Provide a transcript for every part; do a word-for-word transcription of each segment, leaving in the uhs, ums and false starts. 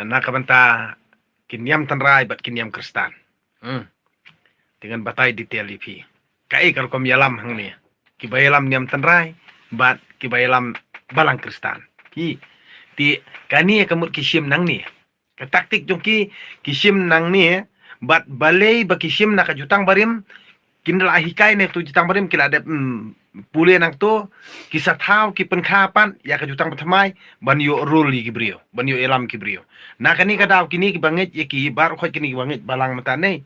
Na ka bynta ki niam tynrai bad ki niam Khristan. Hmm. Te ngan batai detail ïa phi. Kaei ka rukom ïalam hangne. Kiba ïalam niam tynrai bad kiba ïalam balang Khristan. Phi. Te kane ka mut ki shim nangne. Ka taktik jong ki, ki shim nangne, bad balei ba ki shim na ka jutang barim, kin da la hikai na ka jutang barim, ki la dep, mm, pule nangto, ki sa thaw, ki pynkha pat ïa ka jutang bathymmai, ban ïoh rule ïa ki briew, ban ïoh ïalam ki briew. Na kane ka daw kine kiba ngeit ïa ki, baroh khoit kine kiba ngeit balang mynta ne,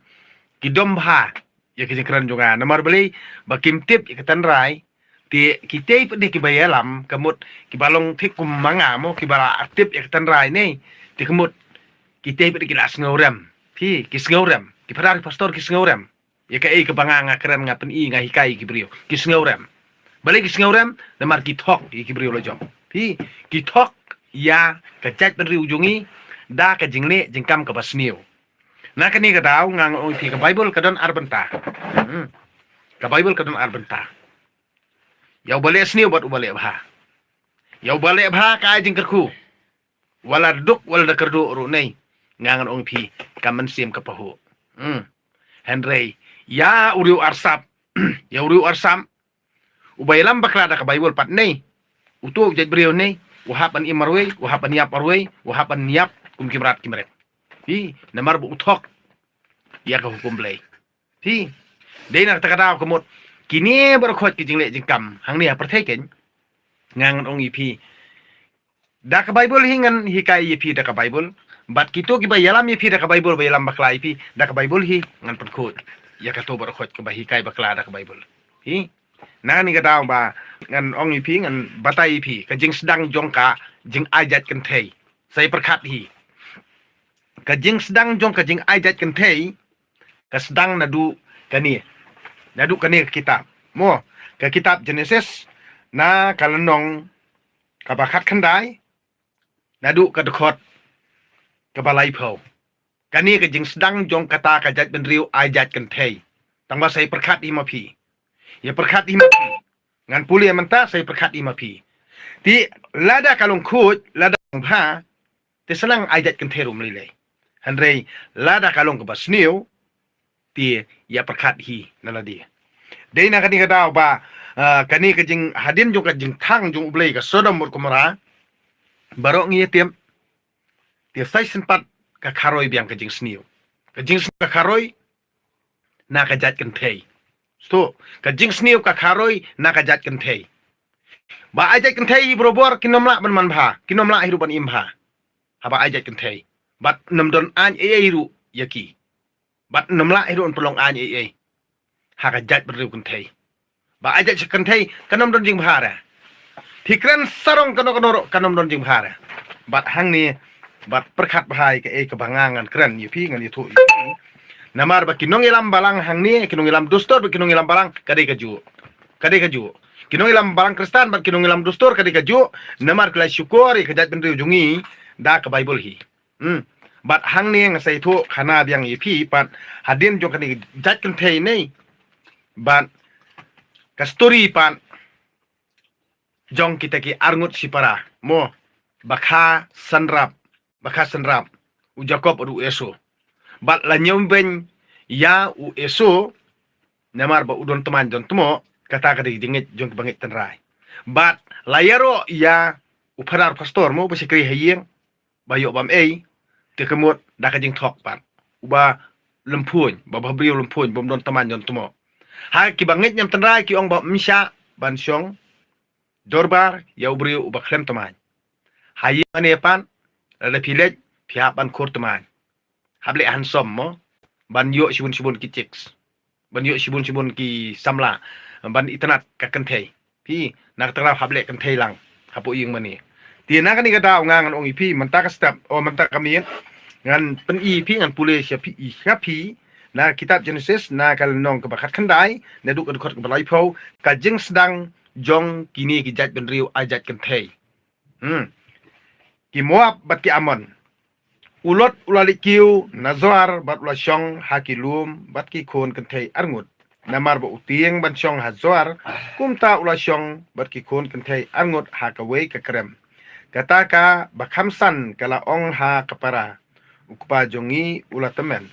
ki dom bha ïa ka jingkren jong nga. Namar balei, ba kim tip ïa ka tynrai, te kitei pat de kiba ïalam, ka mut kiba long thik kum ma nga mo, kiba la tip ïa ka tynrai ne, te ka mut kitei pat de ki la sngewrem. Phi, ki sngewrem. Ki phadar ki pastor ki sngewrem ïa kaei kaba nga, nga kren, nga pyni, nga hikai ïa ki briew. Ki sngewrem. Balei ki sngewrem? Namar ki thok ïa ki briew la jong. Phi, ki thok ïa ka jaitbynriew jong ngi da ka jingleh jingkam kaba sniew. Na kane ka daw nga, nga ong ïa phi, ka Baibl ka don ar bynta. Hmm. Ka Baibl ka don ar bynta. Ïa uba leh sniew bad uba leh bha. Ïa uba leh bha ka ai jingkyrkhu. Wat la duk, wat la da kyrduh ruh ne, nga, ngan ong ïa phi, ka mynsiem ka pahuh. Hmm. Hynrei ïa u riew arsap, ïa u riew arsap, uba ïalam bakla da ka Baibl pat ne, uto u jaitbynriew ne, u hap ban im marwei, u hap ban ïap marwei, u hap ban ïap kum ki mrad ki mrek. Phi, namar ba u thok ïa ka hukum Blei. Phi, dei na kata ka daw ka mut, kine baroh khoit ki jingleh jingkam hangne ha pyrthei, kein, nga, ngan ong ïa phi, da ka Baibl hi ngan hikai ïa phi da ka Baibl. Bad kito kiba ïalam ïa phi da ka Baibl, ba ïalam bakla ïa phi da ka Baibl hi, ngan pynkhuid ïa kato baroh khoit kaba hikai bakla da ka Baibl. Phi, na kane ka daw ba ngan ong ïa phi, ngan batai ïa phi ka jingsdang jong ka jingai jait kynthei. Sa ïa pyrkhat hi. Ka jingsdang jong ka jingai jait kynthei ka sdang naduh kane, naduh kane ka kitab. Mo, ka kitab Genesis, na ka lynnong kaba khatkhyndai, naduh ka dkhot kaba laiphew. Kane ka jingsdang jong kata ka jaitbynriew ai jait kynthei. Tang ba sa ïa pyrkhat hi ma phi. Ïa pyrkhat hi ma phi. Ngan pule mynta, sa ïa pyrkhat hi ma phi. Te lada ka long khuid, lada ka long bha, te sa nang ai jait kynthei ruh ym lei lei. Hynrei lada ka long kaba sniew, te ïa pyrkhat hi na lade. Dei na kane ka daw ba, ah, kane ka jing, hadien jong ka jingthang jong U Blei ka Sodom bad Gomorrah, baroh ngi ïa tip, te sa shisien pat ka kharoi biang ka jingsniew. Ka jingsniew ka kharoi na ka jait kynthei. Sngewthuh, ka jingsniew ka kharoi na ka jait kynthei. Ba ai jait kynthei hi barabor, kin ym lah ban manbha, kin ym lah hi ruh ban imbha. Haba ai jait kynthei, bad ym don aiñ ei ei ruh ïa ki. Bad ym lah hi ruh ban pynlong aiñ ei ei ha ka jaitbynriew kynthei. Ba ai jait kynthei kan ym don jingbha re. Phi kren sarong kano kano ruh kan ym don jingbha re. Bad hangne, bad pyrkhat bha ïa kaei kaba nga ngan kren ïa phi, ngan ïathuh ïa phi. Namar ba ki nongïalam balang hangne, ki nongïalam dustur bad ki nongïalam balang, ka dei kajuh. Ka dei kajuh. Ki nongïalam balang Khristan bad ki nongïalam dustur, ka dei kajuh. Namar ki la shukor ïa ka jaitbynriew jong ngi da ka Baibl hi. Hmm. Bad hangne nga sa ïathuh khana biang ïa phi pat hadien jong kane ka jait kynthei ne. Bad ka story pat jong kita ki arngut shipara. Mo, ba kha synrap, ba kha synrap u Jakob bad u Esau. Bad la ñiewbeiñ ïa u Esau namar ba u don tmaiñ don tmoh, kata ka dei jingngeit jong kiba ngeit tynrai. Bad la ïaroh ïa u phadar pastor mo, ba shakri ha ïing, ba ïoh bam ei, te ka mut da ka jingthok pat. Uba lymphun, ba, ba briew lymphun, bym don tmaiñ don tmoh. Ha kiba ngeit niam tynrai ki ong ba ym shah ban shong dorbar ïa u briew uba khlem tmaiñ. Ha ïing mane pat, lada phi leit, phi hap ban khur tmaiñ. Hap leh handsome mo, ban ïoh shibun shibun ki chicks, ban ïoh shibun shibun ki samla, ban itynnad ka kynthei. Phi, na kata ka daw hap leh kynthei lang hapoh ïing mane. Te na kane ka daw nga ngan ong ïa phi, mynta ka step, o mynta ka miet, ngan pyni ïa phi, ngan pule sha phi, sha phi na kitab Genesis, na ka lynnong kaba khatkhyndai, naduh ka dkhot kaba laiphew, ka jingsdang jong kine ki jaitbynriew ai jait kynthei. Hmm. Ki Moab bad ki Ammon. U Lot u la leit kiew na Zoar bad u la shong ha ki lum bad ki khun kynthei arngut. Namar ba u tieng ban shong ha Zoar, kumta u la shong bad ki khun kynthei arngut ha kawei ka krem. Kata kaba kham san ka la ong ha ka para, u kpa jong ngi u la tymmen,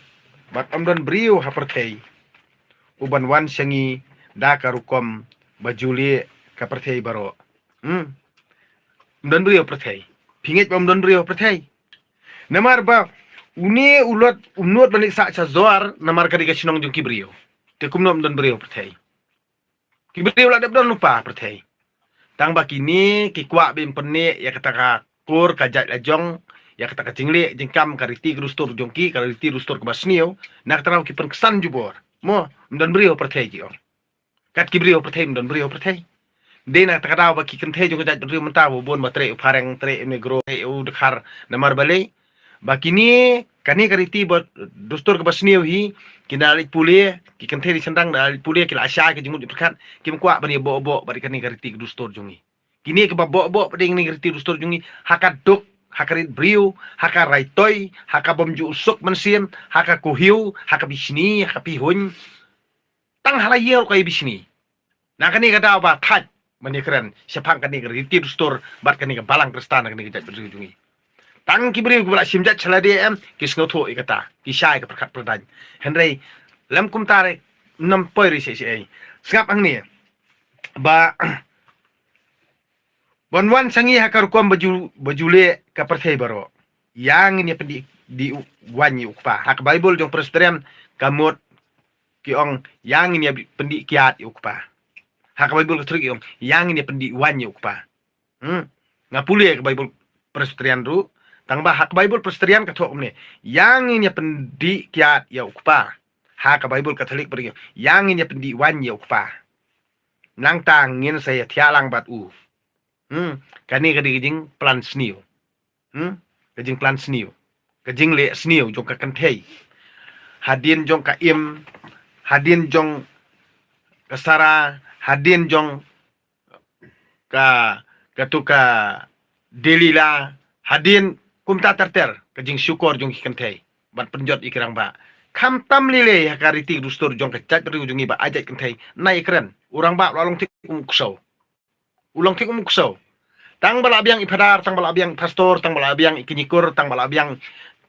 bad ym don briew ha pyrthei uban wan sha ngi da ka rukom ba ju lieh ka pyrthei baroh. Hmm. Ym don briew ha pyrthei. Phi ngeit ba ym don briew ha pyrthei? Namar ba une u Lot u nud ban leit sah sha Zoar namar ka dei ka shnong jong ki briew. Te kumno ym don briew ha pyrthei? Ki briew la dep don lypa ha pyrthei. Tang ba kine ki kwah ban pynneh ïa kata ka kur ka jait la jong, ïa kata ka jingleh jingkam, ka riti ka dustur jong ki, ka riti dustur kaba sniew, na kata ka daw ki pynksan jubor. Mo, ym don briew ha pyrthei ki ong. Kat ki briew ha pyrthei, ym don briew ha pyrthei. Dei na kata ka daw ba ki kynthei jong ka jaitbynriew mynta ba bun ba treh u phareng, treh u negro, treh u dkhar, namar balei? Ba kine, kane ka riti ba dustur kaba sniew hi, ki da leit pule, ki kynthei ri shynrang da leit pule, ki la shai ka jingmut jingpyrkhat, kim kwah ban ïa boh boh bad kane ka riti ka dustur jong ngi. Kine kiba boh boh bad kane ka riti dustur jong ngi, ha ka duk, ha ka rit briew, ha ka raitoi, ha ka bym ju suk mynsiem, ha ka kuhiew, ha ka bishni, ha ka pihuiñ. Tang ha la ïew ka bishni. Na kane ka daw ba thait ban ïakren shaphang kane ka riti dustur bad kane ka balang Khristan, kane ka jaitbynriew jong ngi. Tang ki briew kiba la shim jait sha lade em, ki sngewthuh ïa kata, ki shai ka pyrkhat pyrdaiñ. Hynrei lem kumta re, ym poi re shisha ei. Sngap hangne ba ban wan sha ngi ha ka rukom ba ju, ba ju lieh ka pyrthei baroh. Ïa ngin ïa pyndih, dih u-, waiñ ïa u Kpa. Ha ka Baibl jong Presbyterian ka mut ki ong ïa ngin ïa pyndih kiad ïa u Kpa. Ha ka Baibl Katholik ki ong ïa ngin ïa pyndih waiñ ïa u Kpa. Hmm. Nga pule ka Baibl Presbyterian ruh, tang ba ha ka Baibl Presbyterian ka thoh kumne, ïa ngin ïa pyndih kiad ïa u Kpa. Ha ka Baibl Katholik ba ki ong ïa ngin ïa pyndih waiñ ïa u Kpa. Nangta ngin sa ïa thiah lang bad u. Hmm. Kane ka dei ka jingplan sniew. Hmm? Ka jingplan sniew, ka jingleh sniew jong ka kynthei. Hadien jong ka Im, hadien jong ka Sara, hadien jong ka, katu ka Delila, hadien kumta ter ter, ka jingshukor jong ki kynthei ban pynjot ïa ki rangbah. Khamtam lei lei ha ka riti dustur jong ka jaitbynriew jong ngi ba ai jait kynthei, nai ïakren. U rangbah u la long thik kum u ksew. U long thik kum u ksew. Tang ba la biang i phadar, tang ba la biang i pastor, tang ba la biang i kñi kur, tang ba la biang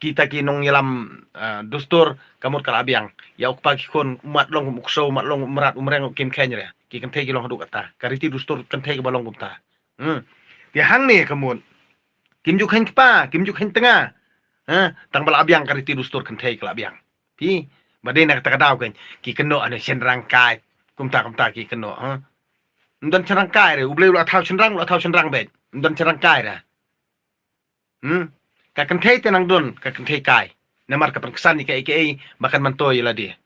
kita ki nongïalam, eh, dustur, ka mut ka la biang. Ïa u Kpa ki khun, u mat long kum u ksew, u mat long kum u mrad, u mreng, u kim kheiñ re. Ki kynthei ki long haduh kata. Ka riti dustur kynthei kaba long kumta. Hmm. Te hangne ka mut, kim ju kheiñ kpa, kim ju kheiñ tnga. Ha, tang ba la biang ka riti dustur kynthei ka la biang. Phi, ba dei na kata ka daw kan ki kynnoh ane shynrang kai. Kumta kumta ki kynnoh, ha. Ym don shynrang kai re, U Blei u la thaw shynrang, u la thaw shynrang beit. Ym don shynrang kai re. Hmm? Ka kynthei te nang don ka kynthei kai. Namar ka pynksan ïa kaei kaei ba kan myntoi ïa lade.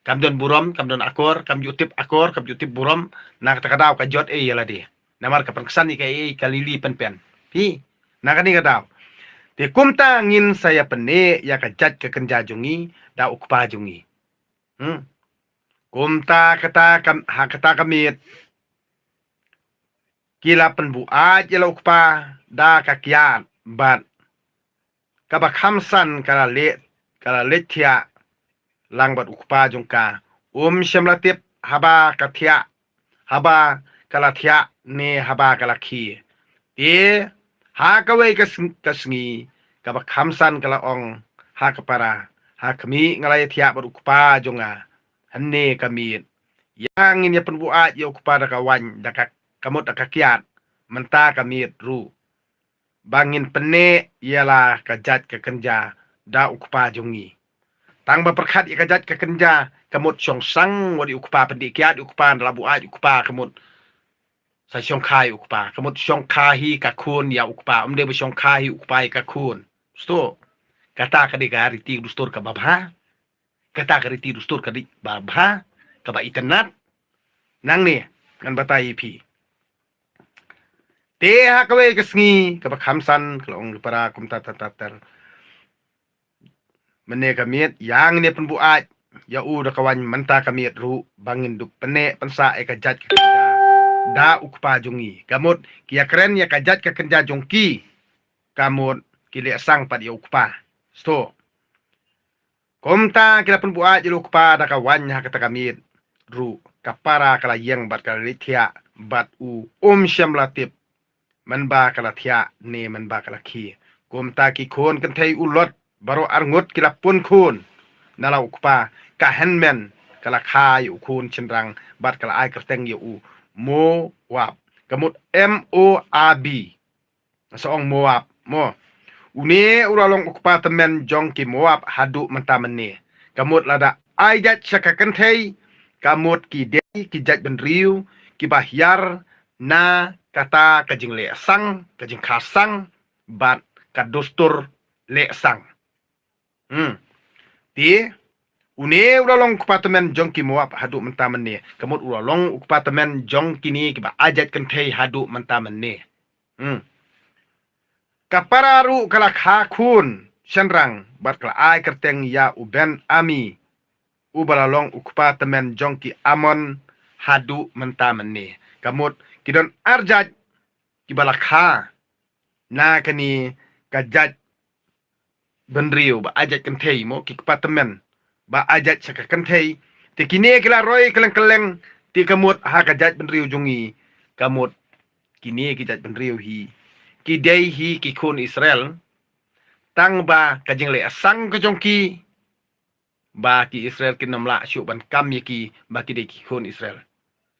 Kam don burom, kam don akor, kam ju tip akor, kam ju tip burom, na kata ka daw ka jot ei ïa lade. Namar ka pynksan ïa kaei kaei, ka lili pynpen. Phi, na kane ka daw. Te kumta ngin sa ïa pynneh ïa ka jait ka kynja jong ngi da u Kpa jong ngi. Hmm. Kumta kata ka, ha kata ka miet ki la pynbuaid ïa la u Kpa da ka kiad bad kaba kham san ka la leh, ka la leit thiah lang bad u Kpa jong ka. Um shym la tip haba ka thiah, haba ka la thiah ne haba ka la khie. Te ha kawei ka sng-, ka sngi kaba kham san ka la ong ha ka para, ha khmih, nga la ïa thiah bad u Kpa jong nga. Hynne ka miet ïa ngin ïa pynbuaid ïa u Kpa da ka waiñ, da ka, ka mut da ka kiad mynta ka miet ruh, ba ngin pynneh ïa la ka jait ka kynja da u Kpa jong ngi. Tang ba pyrkhat ïa ka jait ka kynja, ka mut shong sang wat ïa u Kpa, pyndih kiad ïa u Kpa, da la buaid ïa u Kpa, ka mut sa shongkha ïa u Kpa, ka mut shongkha hi ka khun ïa u Kpa, ym dei ba shongkha hi u Kpa ïa ka khun. Sngewthuh? Kata ka dei ka riti dustur kaba bha. Kata ka riti dustur ka dei ba bha, kaba itynnad. Nangne ngan batai ïa phi. Te ha kawei ka sngi kaba kham san ka la ong ïa la u para kumta ter ter ter. Mynne ka miet ïa ngin ïa pynbuaid ïa u da ka waiñ mynta ka miet ruh, ba ngin dup pynneh pynsah ïa ka jait ka kynja da u Kpa jong ngi. Ka mut ki ïa kren ïa ka jait ka kynja jong ki, ka mut ki leh sang pat ïa u Kpa. Sngewthuh? Kumta ki la pynbuaid ïa la u Kpa da ka waiñ ha kata ka miet ruh, ka para ka la ïeng bad ka la leit thiah bad u, um shym la tip mynba ka la thiah ne mynba ka la khie. Kumta ki khun kynthei u Lot baroh arngut ki la pun khun na la u kpa, ka hynmen ka la kha ïa u khun shynrang bad ka la ai kyrteng ïa u Moab. Ka mut M O A B. Sa ong Moab, mo. Une u la long u kpa tymmen jong ki Moab haduh mynta mynne. Ka mut lada ai jait sha ka kynthei, ka mut ki dei ki jait bynriew kiba hiar na kata ka jingleh sang, ka jingkha sang bad ka dustur leh sang. Hmm. Te une u la long u kpa tymmen jong ki Moab haduh mynta mynne. Ka mut u la long u kpa tymmen jong kine kiba ai jait kynthei haduh mynta mynne. Hmm. Ka para ruh ka la kha khun shynrang bad ka la ai kyrteng ïa u Ben-Ami, uba la long u kpa tymmen jong ki Amon haduh mynta mynne. Ka mut ki don ar jait kiba la kha na kane ka jait bynriew ba ai jait kynthei, mo, ki kpa tymmen ba ai jait sha ka kynthei. Te kine ki la roi kylleng kylleng, te ka mut ha ka jait bynriew jong ngi, ka mut kine ki jait bynriew hi ki dei hi ki khun Israel. Tang ba ka jingleh sang ka jong ki, ba ki Israel kin ym lah shuh ban kam ïa ki ba ki dei ki khun Israel.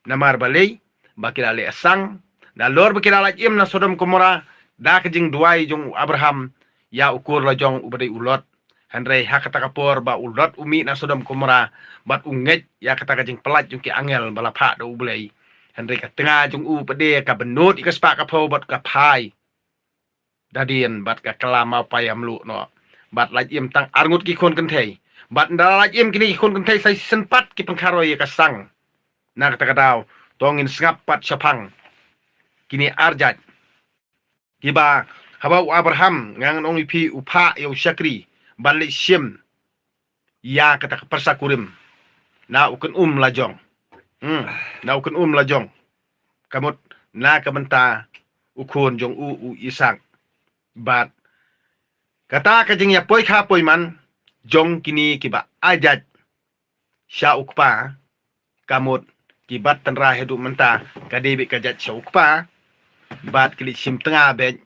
Namar balei? Ba ki la leh sang. Nalor ba ki la lait im na Sodom Gomora da ka jingduwai jong u Abraham ïa u kur la jong uba dei u Lot. Hynrei ha kata ka por ba u Lot u mih na Sodom Gomora bad u ngeit ïa kata ka jingpyllait jong ki angel ba la phah da U Blei. Hynrei ka tnga jong u pat de ka bynnud ïa ka spah ka phew bad ka phai da dien bad ka kylla mawphai ïa mluh noh. Bad lait im tang arngut ki khun kynthei. Bad ynda lait im kine ki khun kynthei sa shisien pat ki pynkha roi ïa ka sang. Na kata ka daw to ngin sngap pat shaphang kine ar jait kiba haba u Abraham, nga ngan ong ïa phi, u phah ïa u shakri ban leit shim ïa kata ka pyrsa kurim na u kynum la jong. Hmm, na u kynum la jong. Ka mut na ka bynta u khun jong u, u Isak. Bad kata ka jingïapoi kha poi man jong kine kiba ai jait sha u kpa, ka mut ki bat tynrai haduh mynta ka dei beit ka jait sha u kpa. Bad ki leit shim tnga beit,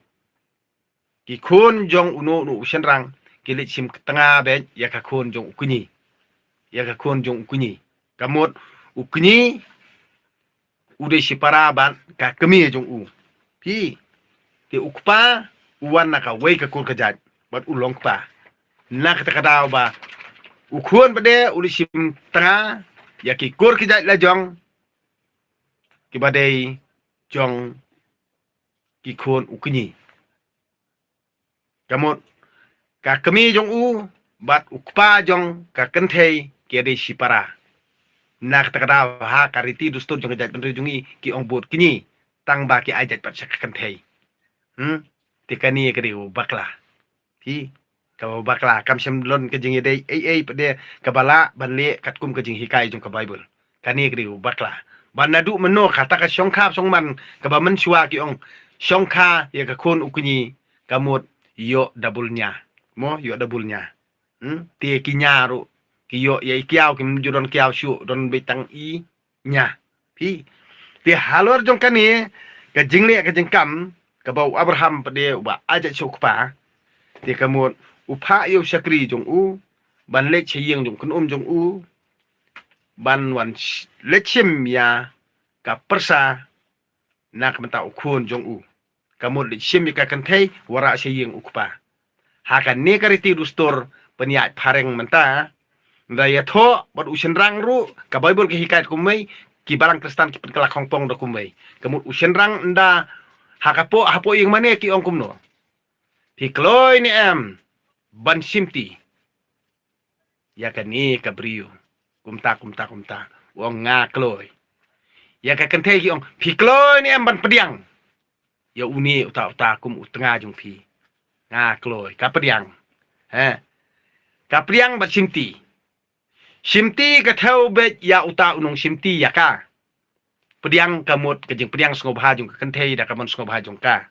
ki khun jong uno uno u shynrang ki leit shim tnga beit ïa ka khun jong u kñi, ïa ka khun jong u kñi. Ka mut u kñi u dei shipara bad ka kmie jong u. Phi, te u kpa u wan na kawei ka kur ka jait bad u long kpa. Na kata ka daw ba u khun pat de u leit shim tnga ïa ki kur ki jait la jong kiba dei jong ki khun u kñi. Ka mut ka kmie jong u bad u kpa jong ka kynthei ki dei shipara. Na kata ka daw ha ka riti dustur jong ka jaitbynriew jong ngi ki ong bud kñi tang ba ki ai jait pat sha ka kynthei. Hmm? Te kane ka dei u bakla. Phi, kaba bakla, kam shym don ka jingïadei ei ei pat de kaba lah ban leh katkum ka jinghikai jong ka Baibl. Kane ka dei u bakla. Bad naduh mynno kata ka shongkha shongman kaba mynshuwa ki ong shongkha ïa ka khun u kñi, ka mut ïoh da bul nia. Mo, ïoh da bul nia. Hmm? Te ki nia ruh ki ïoh ïa i kiaw, kim ju don kiaw shuh, don beit tang i nia. Phi. Te halor jong kane ka jingleh ka jingkam kaba u Abraham pat de uba ai jait sha u kpa, te ka mut u phah ïa u shakri jong u ban leit sha ïing jong u kynum jong u ban wan sh-, leit shim ïa ka pyrsa na ka bynta u khun jong u. Ka mut leit shim ïa ka kynthei wanrah sha ïing u kpa. Ha kane ka riti dustur pynïaid phareng mynta, ynda ïathoh bad u shynrang ruh, ka Baibl ka hikai kumwei, ki balang Khristan ki pynkylla khongpong da kumwei. Ka mut u shynrang ynda ha ka poh, hapoh ïing mane ki ong kumno? Phi kloi ne em ban shimti ïa kane ka briew? Kumta, kumta, kumta. U ong nga kloi. Ïa ka kynthei ki ong, phi kloi ne em ban pdiang ïa une uta uta kum u tnga jong phi? Nga kloi. Ka pdiang. He. Ka pdiang bad shimti. Shimti ka thew beit ïa uta u nongshimti ïa ka. Pdiang ka mut ka jingpdiang sngewbha jong ka kynthei da ka mon sngewbha jong ka.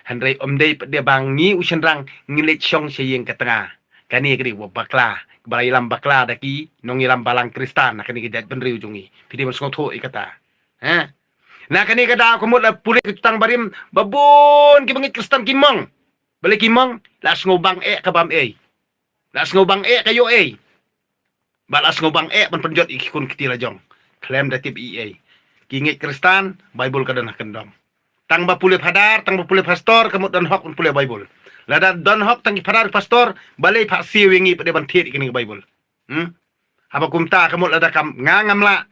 Hynrei ym dei pat de ba ngi u shynrang ngi leit shong sha ïing ka tnga. Kane ka dei kaba bakla, kaba ïalam bakla da ki nongïalam balang Khristan ha kane ka jaitbynriew jong ngi. Phi dei ban sngewthuh ïa kata. Ha? Na kane ka daw ka mut la pule ka jutang barim, ba bun ki bangeit Khristan ki mong. Balei ki mong? La sngewbang eh ka bam ei. La sngewbang eh ka ïoh ei. Ba la sngewbang eh ban pynjot ïa ki khun kti la jong. Khlem da tip ei ei. Ki ngeit Khristan, Baibl ka don ha kyndong. Tang ba pule phadar, tang ba pule pastor, ka mut don hok ban pule Baibl. Lada don hok tang ki phadar pastor, balei phah siew ïa ngi pat de ban thied ïa kane ka Baibl. Hmm? Haba kumta ka mut lada kam nga ngam lah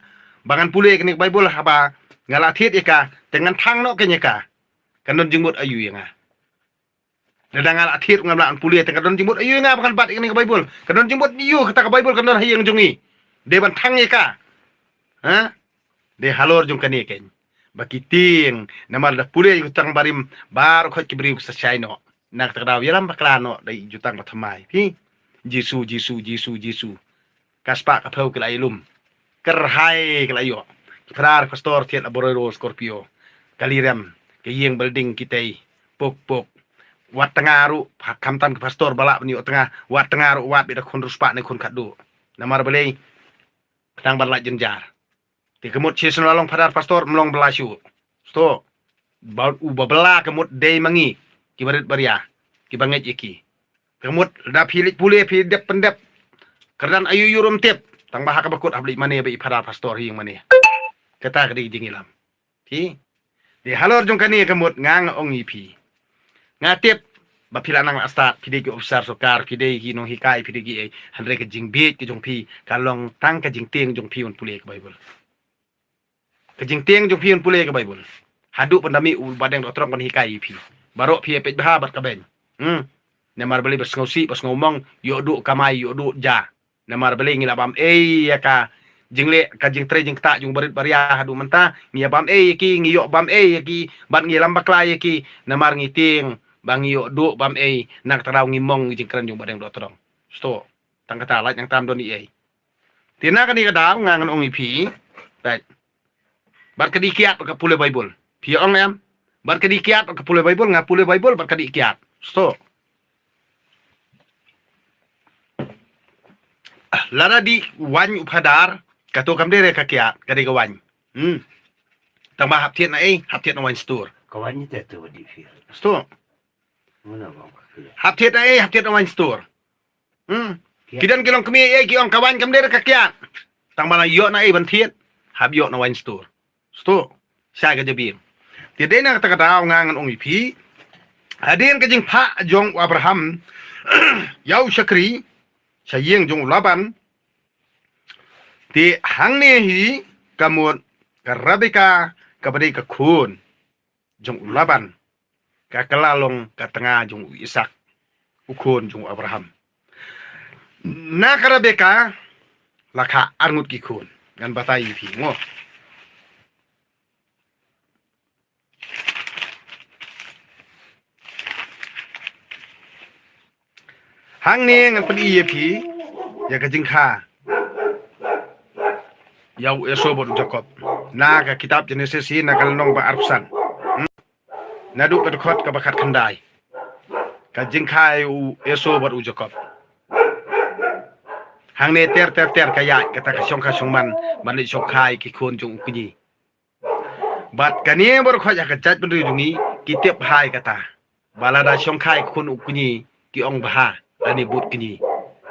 ba ngan pule ïa kane ka Baibl, haba nga la thied ïa ka, te ngan thang noh kein ïa ka. Kan don jingmut aïu ïa nga. Lada nga la thied ngam lah ban pule, te ka don jingmut aïu ïa nga ba ngan bat ïa kane ka Baibl. Ka don jingmut aïu kata ka Baibl kan don ha ïing jong ngi. De ban thang ïa ka. Ha? De halor jong kane kein. Ba ki tieng, namar da pule ïa ka jutang barim, baroh khoit ki briew ki sa shai noh. Na kata ka daw ïalam bakla noh da i jutang ba thymmai. Phi? Jisu, Jisu, Jisu, Jisu. Ka spah ka phew ki la ïalum. Kyrhai ki la ïoh. Ki phadar pastor thied la Bolero, Scorpio. Ka lirem, ka ïing building kitei. Puk, puk. Wat tnga ruh, ha, khamtam ki pastor ba lah ban ïoh tnga. Wat tnga ruh, wat beit da khun riewspah ne khun khatduh. Namar balei, khnang ban lait jynjar. Te ka mut shisien la long phadar pastor, ym long bylla shuh. Sto. Ba, u ba bylla ka mut dei ma ngi. Ki barit baria. Ki bangeit ïa ki. Ka mut da phi leit pule phi dep pyndep. Kyrdan aïu ïu ruh ym tip. Tang ba ha kaba kut hap leit mane bad i phadar pastor ïing mane. Kata ka dei ka jingïalam. Phi. Te halor jong kane ka mut nga nga ong ïa phi. Nga tip ba phi la nang la stad, phi dei ki officer sorkar, phi dei ki nonghikai, phi dei ki ei, hynrei ka jingbieit ka jong phi ka long tang ka jingtieng jong phi ban pule ka Baibl. Ka jingtieng jong phi ban pule ka Baibl. Haduh ban da mih u Bah Deng Dohtdong ban hikai ïa phi. Baroh phi ïa peit bha bad ka beiñ. Hmm. Namar balei ba sngewsih, ba sngewmong, ïoh duh kamai, ïoh duh ja. Namar balei ngi la bam ei ïa ka jingleh, ka jingtrei jingktah jong barit baria haduh mynta, ngi ïa bam ei ïa ki, ngi ïoh bam ei ïa ki, bad ngi ïalam bakla ïa ki, namar ngi tieng ba ngi ïoh duh bam ei, na kata ka daw ngi mong ïa ka jingkren jong Bah Deng Dohtdong. Sto, tang kata lait nang tam don ei ei. Te na kane ka daw nga ngan ong ïa phi. Right. Bad ka dei kiad ka pule Baibl. Phi ong em? Bad ka dei kiad ka pule Baibl, nga pule Baibl bad ka dei kiad. Sto. Lada dei waiñ u phadar, kato kam dei re ka kiad, ka dei ka waiñ. Hmm. Tang ba hap thied na ei, hap thied na wine store. Ka waiñ te tu di fi. Sto. Muna ba ka kiad. Hap thied na ei, hap thied na wine store. Hmm. Kiad. Ki don ki long kmie ei, ki ong ka waiñ kam dei re ka kiad. Tang ba la ïoh na ei ban thied, hap ïoh na wine store. Sto, shai ka jabieng. Te dei na kata ka daw nga ngan ong ïa phi. Hadien ka jingphah jong u Abraham ïa u shakri sha ïing jong u Laban. Te hangne hi ka mut ka Rebeka kaba dei ka khun jong u Laban. Ka kylla long ka tnga jong u Isak, u khun jong u Abraham. Na ka Rebeka la kha arngut ki khun. Ngan batai ïa phi mo. Hangne ngan pyni ïa phi ïa ka jingkha ïa u Esau bad u Jakob. Na ka kitab Jenesis hi na ka lynnong ba arphew san. Hmm? Naduh ka dkhot kaba khatkhyndai. Ka jingkha ïa u Esau bad u Jakob. Hangne ter ter ter ka ïaid kata ka shongkha shongman ban leit shongkha ïa ki khun jong u kñi. Bad kane baroh khoit ha ka jaitbynriew jong ngi ki tip bha ïa kata. Ba lada shongkha ïa ka khun u kñi ki ong bha lane bud kñi.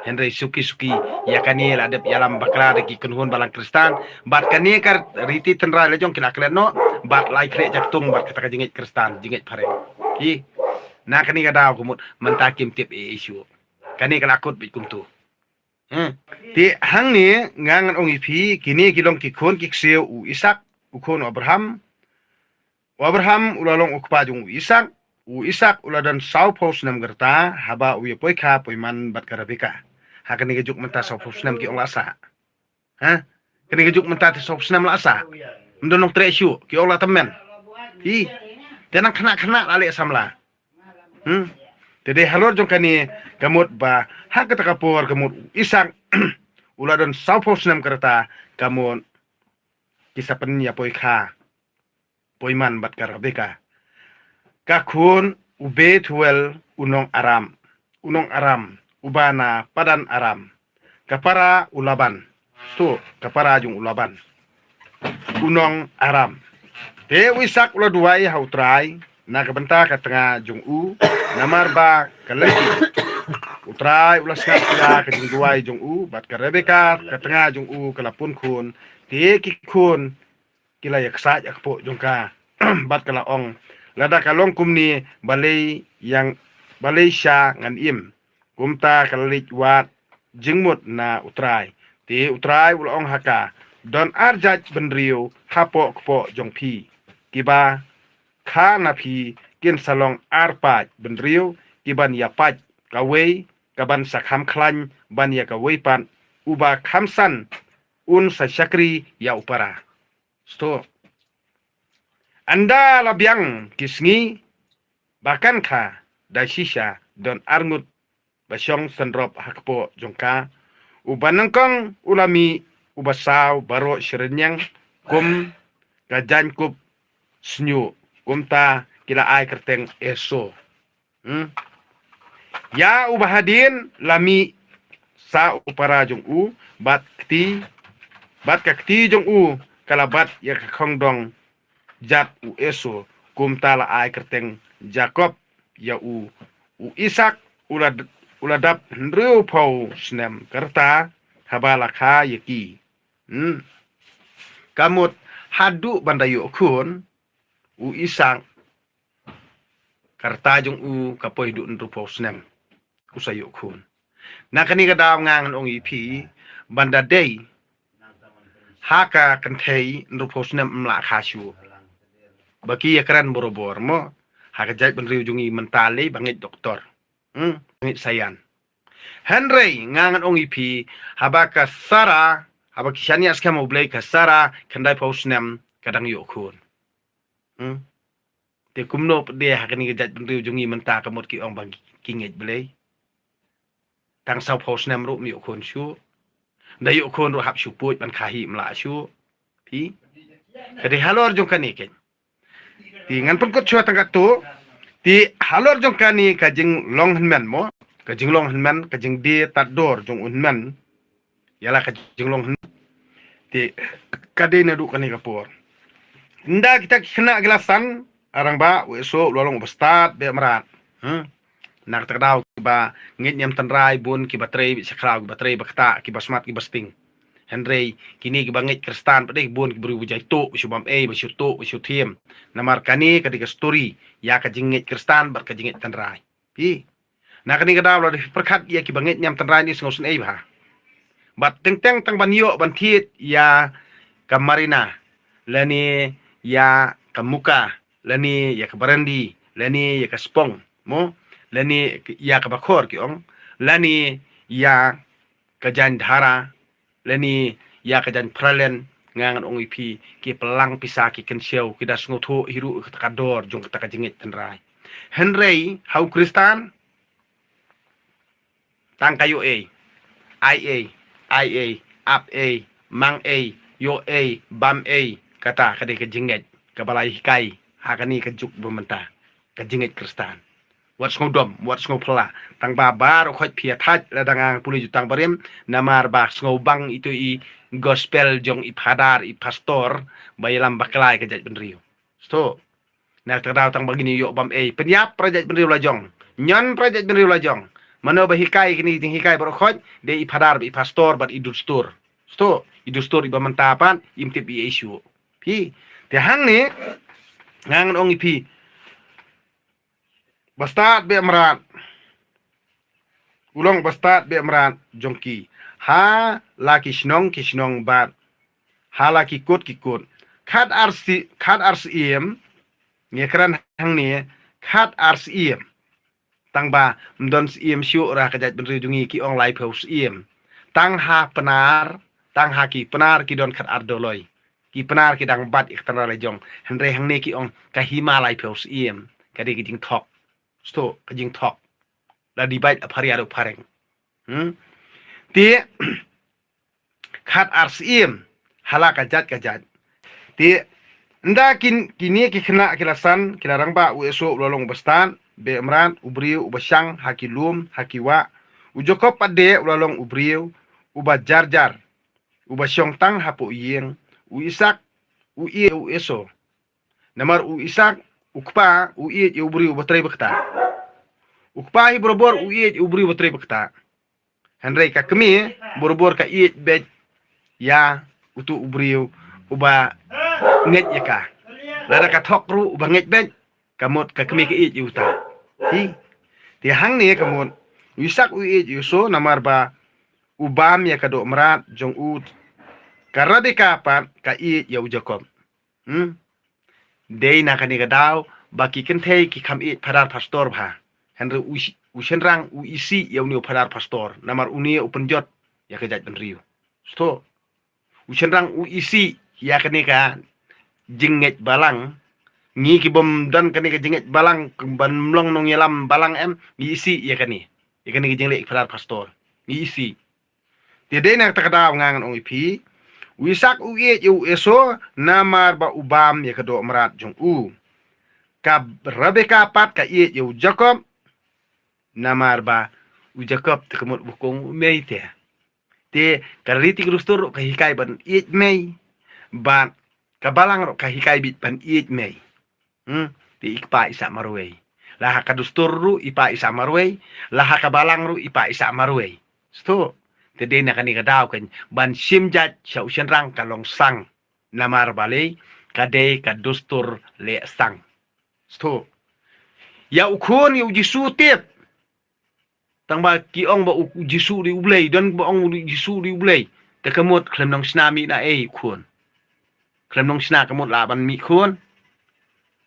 Hynrei suki suki ïa kane la dep ïalam bakla da ki kynhun balang Khristan. Bad kane ka riti tynrai la jong ki la klet noh bad la ïa khreh jaktung bad kata ka jingngeit Khristan, jingngeit phareng. Hi. Na kane ka daw ka mut mynta kim tip ei ei shuh. Kane ka la kut beit kumtu. Hmm. Te hangne nga ngan ong ïa phi, kine ki long ki khun ki ksiew u Isak, u khun u Abraham. U Abraham u la long u kpa jong u Isak, u Isak u la don sawphew snem ka rta haba u ïa poi kha poi man bad ka Rebeka. Ha kane ka juk mynta sawphew snem ki ong la sah. Ha? Kane ka juk mynta te sawphew snem la sah. Ym don nongtrei shuh, ki ong la tymmen. Hi. Te nang khynnah khynnah la leh samla. Hmm. Te dei halor jong kane ka mut ba ha kata ka por ka mut u Isak u la don sawphew snem ka rta ka mut ki sa pynïa poi kha poi man bad ka Rebeka. Ka khun u Bethuel u nong Aram, u nong Aram uba na Padan Aram. Ka para u Laban. Sto, ka para jong u Laban. U nong Aram. Te u Isaak u la duwai ha u Trai na ka bynta ka tnga jong u, namar ba ka lynti. U Trai u la sngap ïa ka jingduwai jong u, bad ka Rebeka ka tnga jong u ka la pun khun. Te ki khun ki la ïaksaid ha kpoh jong ka, bad ka la ong, lada ka long kumne, balei ïa, balei sha ngan im? Kumta ka la leit wad jingmut na u Trai. Te u Trai u la ong ha ka, don ar jait bynriew hapoh kpoh jong phi, kiba kha na phi, kin sa long ar paid bynriew kiban ïa paid, kawei kaban sa kham khlaiñ ban ïa kawei pat, uba kham san un sa shakri ïa u para. Sto. Ynda la biang ki sngi ba kan kha, da shisha don arngut ba shong synrop ha kpoh jong ka. Uba nyngkong u la mih, uba saw baroh shi rynïeng kum ka jaiñkup shñiuh. Kumta ki la ai kyrteng Esau. Hmm. Ïa uba hadien la mih sa u para jong u, bad kti, bad ka kti jong u ka la bat ïa ka khongdong jat u Esau. Kumta la ai kyrteng Jakob ïa u. U Isaak u la, u la dap hynriewphew snem ka rta haba la kha ïa ki. Hmm. Ka mut haduh ban da ïoh khun, u Isaak ka rta jong u ka poi haduh hynriewphew snem u sa ïoh khun. Na kane ka daw nga ngan ong ïa phi, ban da dei ha ka kynthei hynriewphew snem ym lah kha shuh. Ba ki ïa kren borabor mo, ha ka jaitbynriew jong ngi mynta lei ba ngeit doktor. Hmm, ngeit saïan. Hynrei nga ngan ong ïa phi, haba ka Sara, haba ki shaniah skhem ha U Blei, ka Sara khyndaiphew snem ka dang ïoh khun. Hmm. Te kumno pat de ha kane ka jaitbynriew jong ngi mynta, ka mut ki ong ba ki ngeit Blei. Tang sawphew snem ruh ym ïoh khun shuh. Da ïoh khun ruh hap shu puid ban kha hi, ym lah shuh. Phi. Ka dei halor jong kane keiñ. Te ngan pynkut shuwa tang katto. Te halor jong kane ka jinglong hynmen mo, ka jinglong hynmen, ka jingdie tad dor jong u hynmen. Ïa la ka jinglong hynmen. Te ka dei naduh kane ka por. Ynda kita ki khynnah ki la san, a rangbah, u Esau u la long uba stad beh mrad. Hmm. Na kata ka daw kiba ngeit niam tynrai bun, kiba trei beh shakhraw, kiba trei ba ktah, kiba smat, kiba sting. Hynrei kine kiba ngeit Khristan pat de bun ki briew ba jai tuh, ba shu bam ei, ba shu tuh, ba shu thiem. Namar kane ka dei ka story ïa ka jingngeit Khristan bad ka jingngeit tynrai. Phi. Na kane ka daw lada phi pyrkhat ïa kiba ngeit niam tynrai, ni sngew sngewsih bha. Bad teng teng tang ban ïoh ban thied ïa ka Marina, lane ïa ka Muka, lane ïa ka Barandi, lane ïa ka Spong mo, lane ïa ka Bakhor ki ong, lane ïa ka Jaiñdhara, lane ïa ka Jaiñpyralen, nga ngan ong ïa phi, ki plang pisa, ki kynshew, ki da sngewthuh hi ruh ïa kata ka dor jong kata ka jingngeit tynrai. Hynrei ha u Khristan, tang ka ïoh ei, ai ei, ai ei, ap ei, mang ei, ïoh ei, bam ei, kata ka dei ka jingngeit kaba la hikai ha kane ka juk ba mynta, ka jingngeit Khristan. Wat sngewdom, wat sngewphylla. Tang ba baroh khoit phi ïa thait lada nga pule jutang barim, namar ba sngewbang ito i gospel jong i phadar, i pastor ba ïalam bakla ïa ka jaitbynriew. Sto. Na kata ka daw tang ba ngin ïoh bam ei, pynïap para jaitbynriew la jong. Ñion para jaitbynriew la jong. Mano ba hikai kine ki jinghikai baroh khoit? Dei i phadar bad i pastor bad i dustur. Sto, i dustur iba mynta pat im tip ei ei shuh. Phi. Te hangne nga ngan ong ïa phi, ba stad beh mrad. U long ba stad beh mrad jong ki ha la ki shnong ki shnong bad ha la ki kut ki kut. Khat ar sy-, khat ar syiem, ngi kren hangne, khat ar syiem. Tang ba ym don syiem shuh ruh ha ka jaitbynriew jong ngi, ki ong laiphew syiem. Tang ha Pnar, tang ha ki Pnar ki don khat ar doloi. Ki Pnar ki dang bat ïa ka tynrai la jong. Hynrei hangne ki ong ka hima laiphew syiem. Ka dei ka jingthok. Sto, ka jingthok. La divide ha phar ïa ruh phareng. Hmm? Te khat ar syiem ha la ka jait ka jait. Te ynda kin, kine ki khynnah ki la san, ki la rangbah, u Esau u la long uba stad beh mrad, u briew uba shang ha ki lum ha ki wah. U Jakob pat de u la long u briew uba jar jar, uba shong tang hapoh ïing. U Isaak u ïeit ïa u Esau. Namar u Isak, u kpa, u ïeit ïa u briew uba trei ba ktah. U kpa hi barabor u ïeit ïa u briew uba trei ba ktah. Hynrei ka kmie, barabor ka ïeit beit ïa utu u briew uba ngeit ïa ka. Lada ka thok ruh uba ngeit beit, ka mut ka kmie ka ïeit ïa uta. Hi. Te hangne ka mut, u Isak u ïeit ïa u Esau, namar ba u bam ïa ka doh mrad jong u. Ka Rebeka pat ka ïeit ïa u Jakob. Hmm. Dei na kane ka daw ba ki kynthei ki kham ïeit phadar pastor bha. Hynrei u shi-, u shynrang u isih ïa une u phadar pastor. Namar une u pynjot ïa ka jaitbynriew. Sdang. U shynrang u isih ïa kane ka jingngeit balang. Ngi ki bym don kane ka jingngeit balang, ban long nongïalam balang em, ngi isih ïa kane. Ïa kane ka jingleh phadar pastor. Ngi isih. Te dei na kata ka daw nga ngan ong ïa phi. U Isak u ïeit ïa u Esau, namar ba u bam ïa ka doh mrad jong u. Ka Rebeka pat ka ïeit ïa u Jakob, namar ba u Jakob te ka mut ba kong u mei te. Te ka riti ka dustur ruh ka hikai ban ïeit mei. Bad ka balang ruh ka hikai beit ban ïeit mei. Hmm, te i kpa i sah marwei. La ha ka dustur ruh i pa i sah marwei, la ha ka balang ruh i pa i sah marwei. Sdang. Te dei na kane ka daw kan ban shim jait sha u shynrang ka long sang. Namar balei, ka dei ka dustur leh sang. Sdang. Ïa u khun ïa u Jisu tip. Tang ba ki ong ba u, u Jisu dei u Blei, don ba ong u Jisu dei u Blei. Te ka mut khlem nongshna mih na ei khun. Khlem nongshna ka mut lah ban mih khun.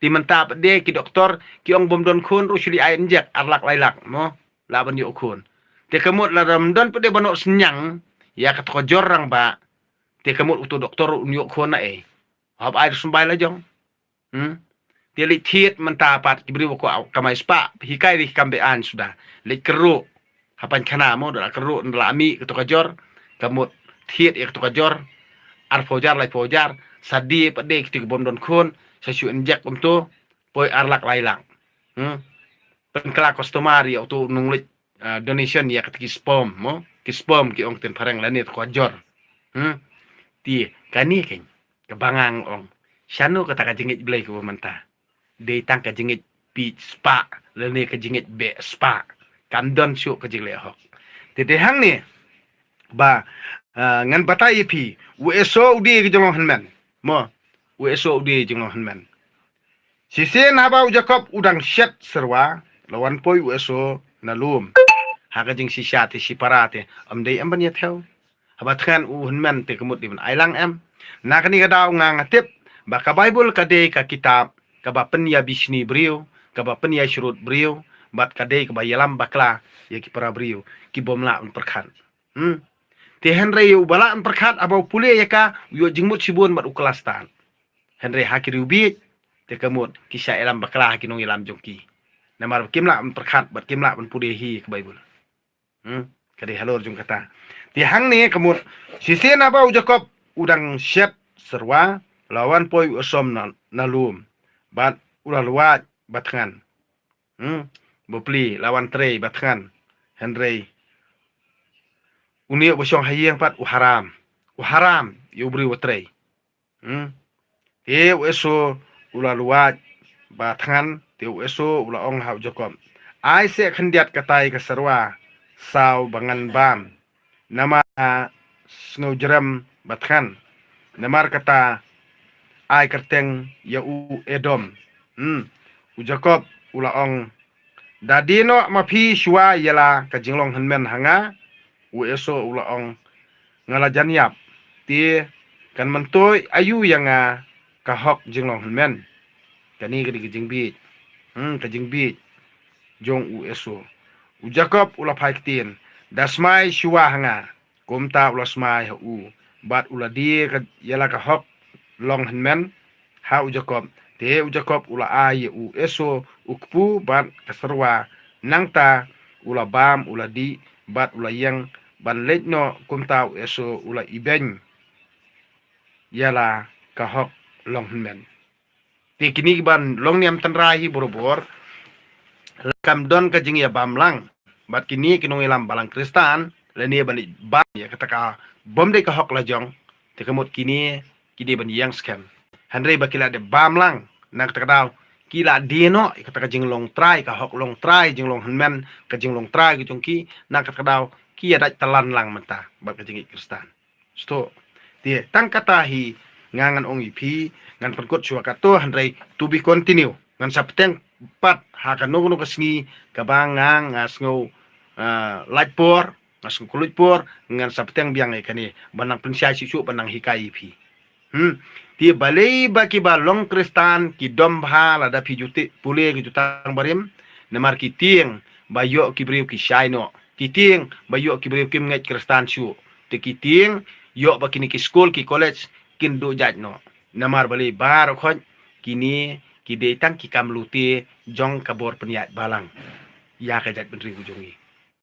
Te mynta pat de ki doktor, ki ong bym don khun ruh shu leit ai injek, ar lak lai lak, mo. Lah ban ïoh khun. Te ka mut lada ym don pat de ba noh synñiang, ïa kato ka jor rangbah. Te ka mut uto doktor ruh un ïoh khun na ei. Hap ai ruh symbai la jong. Hmm? Te leit thied mynta pat ki briew ba kwah kamai spah, hikai dei kam be aiñ suda. Leit kyrruh. Hapan khana mo, da la kyrruh, da la mih kato ka jor, ka mut thied ïa kato ka jor, arphew hajar, laiphew hajar, sa die pat de kito ki bym don khun, sa shu injek kumto, poi ar lak lai lak. Hmm? Pynkylla customer ïa uto u nongleit, ah, donation ïa kata ki sperm, mo? Ki sperm ki ong ktien phareng lane kato ka jor. Hmm? Te, kane kein, kaba nga ong. Shano kata ka jingngeit Blei kaba mynta. Dei tang ka jingngeit peit spah, lane ka jingngeit beh spah. Kam don shuh ka jingleh hok. Te dei hangne, ba, ah, ngan batai ïa phi, u Esau u die ka jinglong hynmen. Mo, u Esau u die ka jinglong hynmen. Shisien haba u Jakob u dang shet syrwa, la wan poi u Esau na lum. Ha ka jingshisha te shipara te, ym dei em ban ïa thew. Haba thngan u hynmen te ka mut dei ban ai lang em. Na kane ka daw nga nga tip, ba ka Baibl ka dei ka kitab, kaba pynïabishni briew, kaba pynïashrut briew, bad ka dei kaba ïalam bakla, ïa ki para briew, ki bym lah ban pyrkhat. Hmm. Te hynrei ïa uba lah ban pyrkhat, haba u pule ïa ka, u ïoh jingmut shibun bad u kylla stad. Hynrei ha ki riewbieit, te ka mut, ki shah ïalam bakla ha ki nongïalam jong ki. Namar kim lah ban pyrkhat, bad kim lah ban pule hi ka Baibl. Hmm, ka dei halor jong kata. Te hangne ka mut, shisien haba u Jakob, u dang shet syrwa, la wan poi u Esau na, na lum. Bad u la lwait ba thngan. Hmm, bapli, la wan trei ba thngan. Hynrei. Une uba shong ha ïing pat u haram. U haram, ïa u briew uba trei. Hmm. Te u Esau u la lwait ba thngan, te u Esau u la ong ha u Jakob. Ai seh khyndiat katai ka syrwa, saw ba ngan bam. Namar sngewjrem ba thngan. Namar kata ai kyrteng ïa u Edom. Hmm. U Jakob u la ong. Da die noh ma phi shuwa ïa la ka jinglong hynmen ha nga, u Esau u la ong. Nga la jan ïap, te kan myntoi aïu ïa nga ka hok jinglong hynmen. Kane ka dei ka jingbieit. Hmm, ka jingbieit. Jong u Esau. U Jakob u la phai ktien. Da smai shuwa ha nga. Kumta u la smai ha u. Bad u la die ka ïa la ka hok long hynmen. Ha u Jakob. Te u Jakob u la ai ïa u Esau u kpu bad ka syrwa. Nangta u la bam u la dih bad u la ïeng ban leit noh kumta u Esau u la ibeiñ. Ïa la ka hok long hynmen. Te kine kiban long niam tynrai hi barabor. La kam don ka jingïabam lang. Bad kine ki nongïalam balang Khristan, lane ban bam ïa kata ka bym dei ka hok la jong. Te ka mut kine, kine ban ïeng skhem. Hynrei ba ki la dep bam lang. Na kata ka daw ki la die noh ïa kata ka jinglong trai, ka hok long trai, jinglong hynmen, ka jinglong trai ka jong ki. Na kata ka daw ki ïa dait talan lang mynta bad ka jingngeit Khristan. Sdang te tang kata hi nga ngan ong ïa phi, ngan pynkut shuwa kato, hynrei to be continue. Ngan sa bteng pat ha kano kano ka sngi kaba nga nga sngew, ah, lait por, nga sngew khlaiñ por, ngan sa bteng biang ïa kane ban nang pynshai shuh shuh, ban nang hikai ïa phi. Hmm. Te balei ba kiba long Khristan ki dom bha lada phi ju tip pule ki jutang barim? Namar ki tieng ba ïoh ki briew ki shai noh, ki tieng ba ïoh ki briew kim ngeit Khristan shuh. Te ki tieng ïoh ba kine ki skul ki college kin duh jait noh. Namar balei? Baroh khoit kine ki dei tang ki kam lute jong ka bor pynïaid balang ïa ka jaitbynriew ka jong ngi.